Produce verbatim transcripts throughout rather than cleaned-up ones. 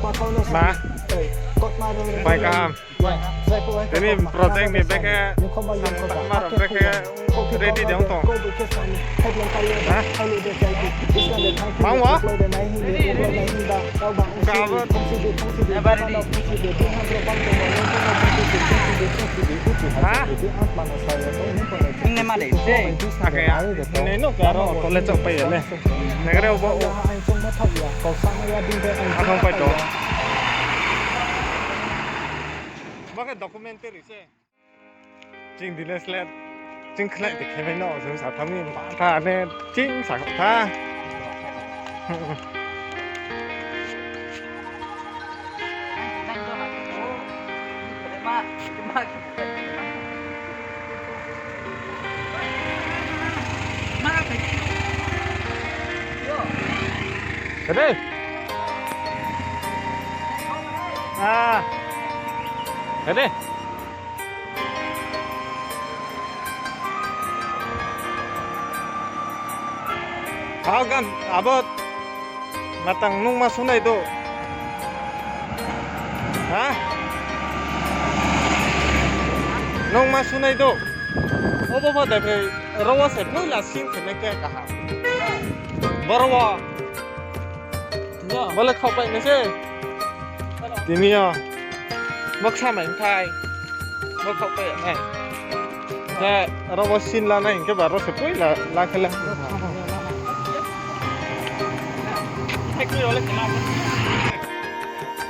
Ma? Bai kaham. Tini project ni bekhe, samung tangma rao bekhe ready de ong tong. Ha? Mang wa? Ka abo. Ha? Nini ma de, se. Ake ya. Nini no ka aro auto le chouh pai ya le. Nagre obo o. Akhang pai to. Bo khe documentary se. Ching dine slet. Ching khlai de khe mai no, ching sa thami ma tha ne, ching sa kho tha. Kade? Ah. Kade? Hao gan, abo matang nung ma sunai do. Ha? Nung ma sunai do. Obo pho dai phai, ro wo se poila sing khe nai khe kaham. Boro wo. Bo le khaoh pai nai se. Tini yo. Bo ksa mai thai. Bo khaoh pai nai. Khe ro wo sin la nai hing khe ba ro se poila la khe le.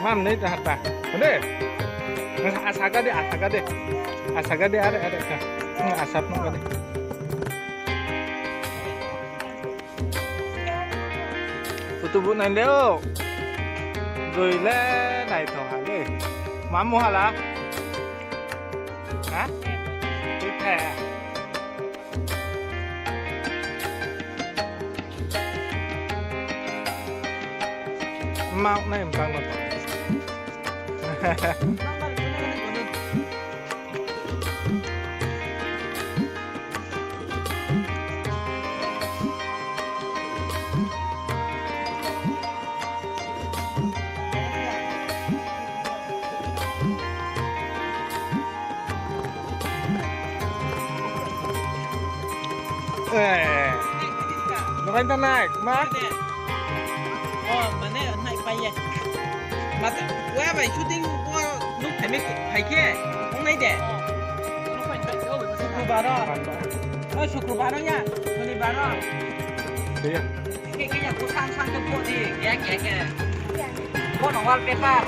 Mam nai ta hata. Hade. Asa ga de, asa ga de. Asa ga de, are, are ka. Asa phnuh ga de. Photo bu nai le o. Joi le naitho ha le. Mamu hala. Ha? Tui khe. Mau nai mtang no. Eh. Nung kain thanng nai, ma? Oh, mane, nai pai ye. Mate, wa bai shooting wo nuk phaimai phai khe, ong nai de. Sukrubar o. Oh, Sukrubar o ya, Sonibar o. Iya. Khe, khe ya, ko sang, sang khe bo di, khe, khe, khe. Bo no wallpaper.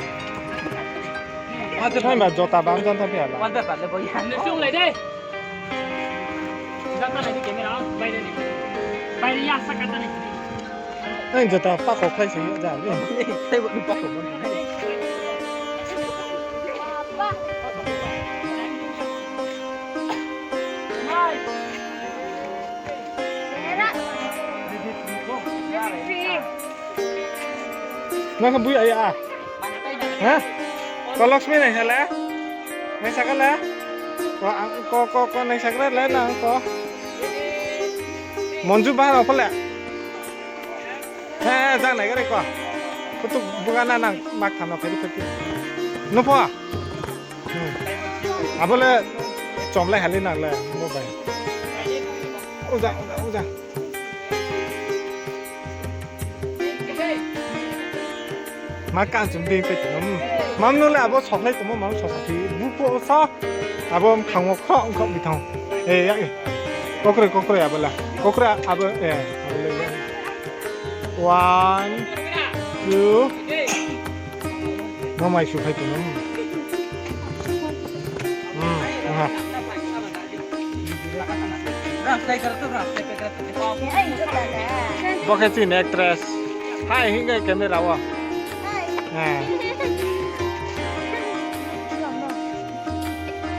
Ase phai ba jota bang jan tha phi hala. Wallpaper le bo ya. Nung chung lai de. Jata nai di camera, baire ni. Baire ya sa kata nai. Ang jata pakho khlai se ya ja ni. Tei bo ni pakho bo. Nai. Nang khe bui aya a? Ha? Ko Lakshmi nai sa le? Nai sa kha le? Ko, ang, ko, ko, ko nai sa kha le nang ko? Monju bahar pho le? He, he, jang nai kha re ko. Kutuk buga na nang mak thano phai phai. No pho? Hmm. Abo le chom lai hali nang le, bo bai. Uja, uja, uja. Ma kang chum ding pe tong. Mam no le abo sok lai tongmo, mam sok sa phi. Bu pho sa. Abo mkhang wo khro, khro bi thang. Eh, ya, eh. Kokroi, kokroi abo la. Kokroi abo, eh, abo le, ya. One, two. No mai su phai tong. Hmm, aha. Bo khe chini actress. Hai, hing khe camera wo. Eh.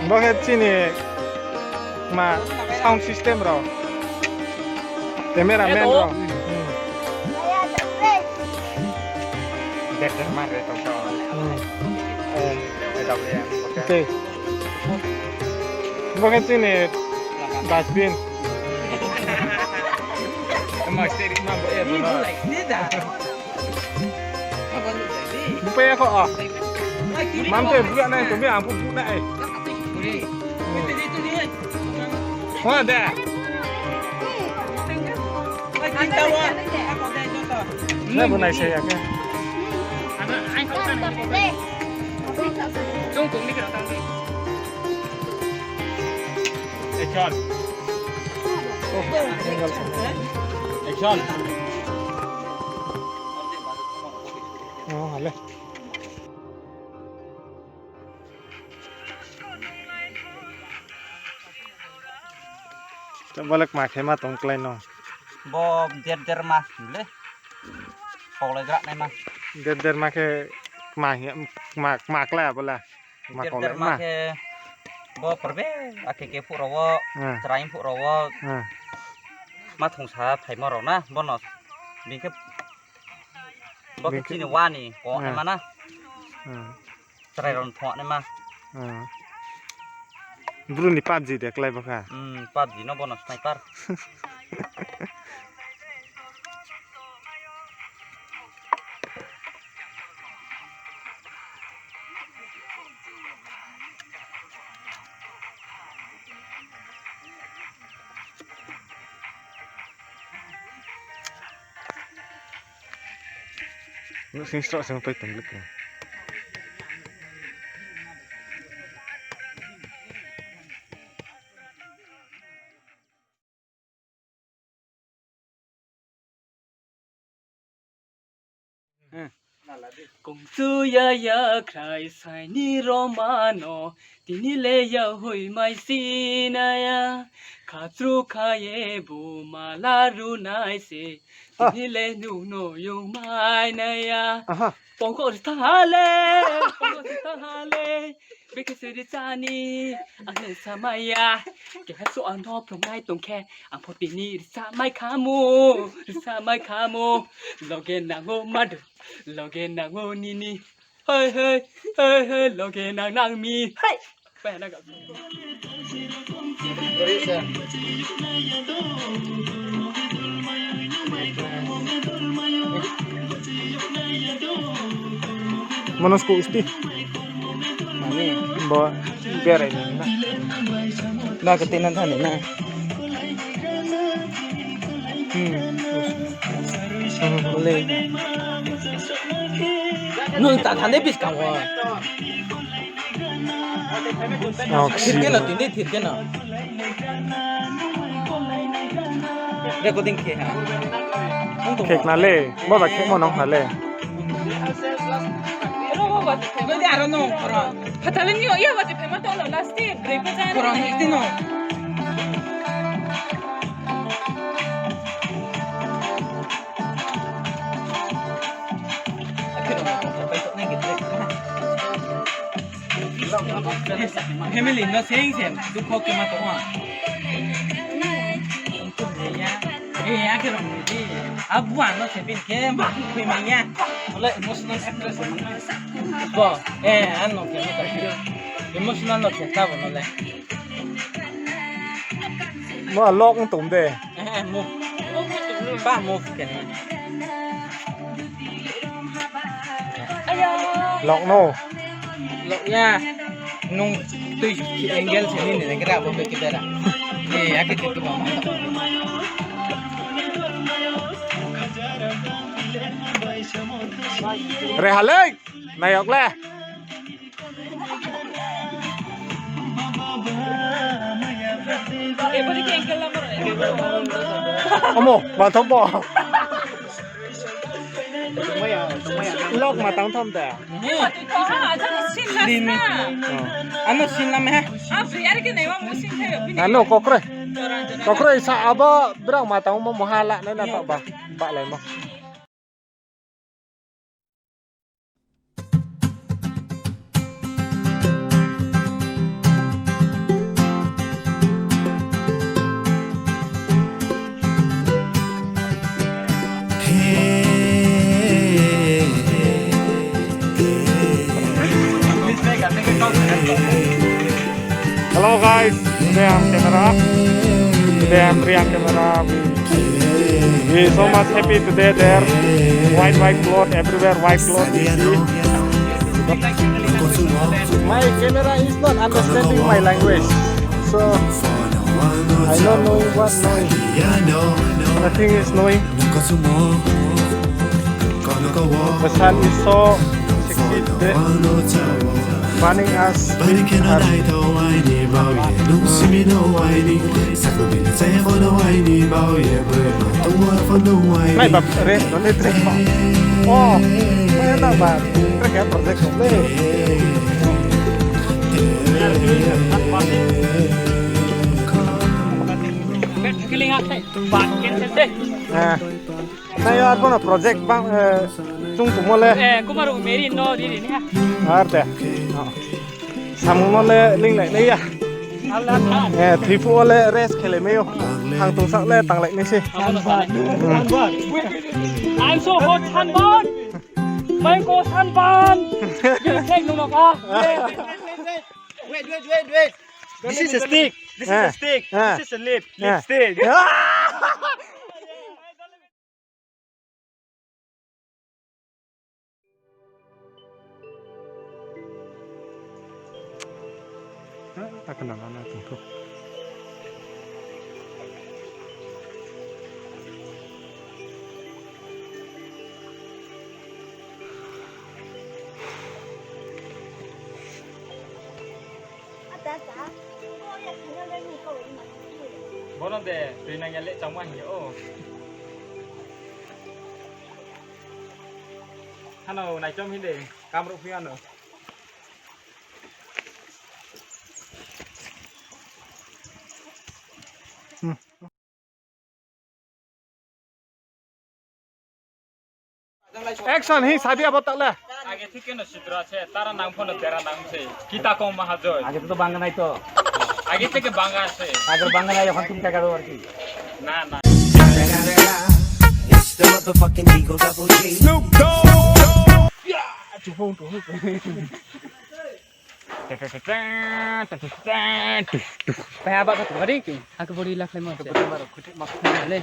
Bo khe chini ma sound system rao. Camera man rao. Hmm. Dek dek ma re tong tong. Hmm. Eh, eh, dau ya, okay. Okay. Bo khe chini dustbin. Ma steering ma bo ya bo na. Ni bo lai ni da. Abo ni da ni. Pe kho o. Mam te buh nai, tong mi ang pho buh nai. Kho de. Nai bo nai se ya khe. Action. Action. Oh, hale. Bo le kma khe ma tong klái no. Bo der der ma le. Paulai gra nai ma. Der der ma khe kma, kma, kma klái abo le. Kma der der ma khe bo porbe, akhe khe phuh rao wo, chrai phuh rao wo. Ma thongsa phaimo rao na, bono. Bini khe bo khe chini wa ni, ko nai ma na. Chrai rao ni thong nai ma. Bru ni PUBG de klái bo kha. Hmm, PUBG no bono sniper. Nuhsing sroh sing pai tong le khe. Kongchu ya ya khrai sai ni roma no, tini le ya hoih mai si nai ya. Khatru kha ye bu mala ru nai se, tini le nung no yong mai nai ya. Pongkho ri thanng ha le, pongkho ri thanng ha le. Bekhe se ri cha ni, ang le sa mai ya. Keha so ang no phrung nai tong khe, ang pho tini ri cha mai kha mo, ri cha mai kha mo. Loge nang o madu, loge nang o nini. Hei, hei, hei, hei, loge nang nang mi. Hei. Monos ko isti. Mami. Bo berai nai na. Ba kete na thani na. Hmm. Nung ta thani bis kang wa. Thir khe no, tini thir khe no. Recording khe ha. Khekna le, bo ba khemo nong ha le. Aro no, aro. Phatale ni o, iya ba te phema to no, last day, break pa ja. Aro no, iti no. Family no sing sing, dukho khe ma tong o. Eh, ya khe rong ni di. Abu ano se bin khe ma khui ma ya. Emotional actress. Bo, eh, ano khe ma tong. Emotional no khe ta bo no le. Mo lok ong tong de. Eh, move. Ba move khe. Lok no. Lok ya. Nung tui angle se ni ni kra bo be kidara. Eh, ya ke ke ba. Re halai. Nayok le. Omo, ma thom bo. Lok ma tang thom de. Ano sin lam he. Ano kokroi. Kokroi sa abo brao ma tang mo moha la nai na ba. Ba lai mo. Hello guys, today I'm camera. Today I'm Riang camera. We, we so much happy today there. White, white cloth everywhere, white cloth we see. My camera is not understanding my language. So, I don't know what noise. Nothing is noise. The sun is so sixty, burning us. Nai ba re, no ni track. Oh, nai na ba. Track ya project le. Ah. Nai yo arphuh no project bang, eh, chung tongmo le. Eh, kumaru meri no riri ni ha. Ar de. Oh. Samung no le linglai nai ya. Eh, thiphuh wo le rest khelai mai ou. Ang tong sak le tanglai nai se. Hmm. I'm so hot, sunburn. Mai ko sunburn. Take no no ka. Wait, wait, wait, wait. This is a stick. This is a stick. This is a lip. Lipstick. Bono de, tui nang ya le changma hing ya o. Hano, naichom hing de, kamruh phi ano. Action hing sa di abo tak le. Age thik khe no sidra se, tara nang pho no tera nang se. Kita kong maha joi. Age to bangga nai to. Age thik khe bangga se. Age bangga nai, এখন তুমি টাকা দাও আর কি. Na, na. It's the motherfucking Eagle Double G. Snoop Dogg. Pai ha ba kha tu hari ki. Aku bori lakhlai mo se. Le.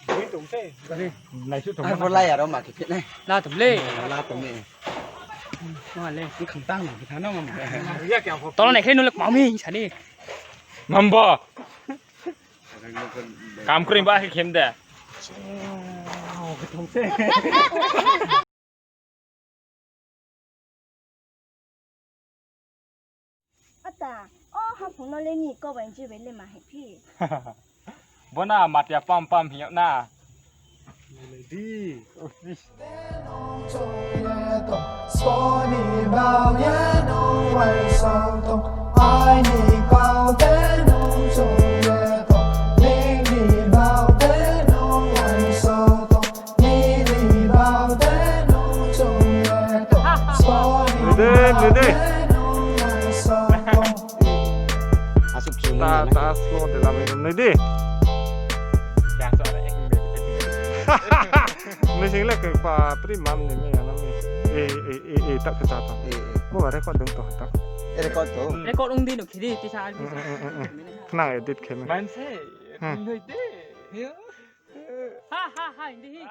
Bori tong se. Bori. Nai su tong. Aku lai aro ma ki nai. La tong le. La tong le. Ma le. Ni khang tang ki thano ma. Tolo nai khe nu lak ma mi sa ni. Mambo. Kam kring ba khe khem de. Ata, o haphung no le ni ko bai je bai le ma hephi. Bo na matia pam pam hing yag na. Di. Nui de, nui de. Ta, ta, slow de la, nui de. Nui sing le ke pa pri mam ni me ya na me. Eh, eh, eh, eh, tak ke ta ta. Eh, eh. Mo ba record dong to ta. Eh, record to. Record ung di no khiri ti sa. Nang edit khe me. Man se. Hmm. Nui de. Ha, ha, ha, hindi hi.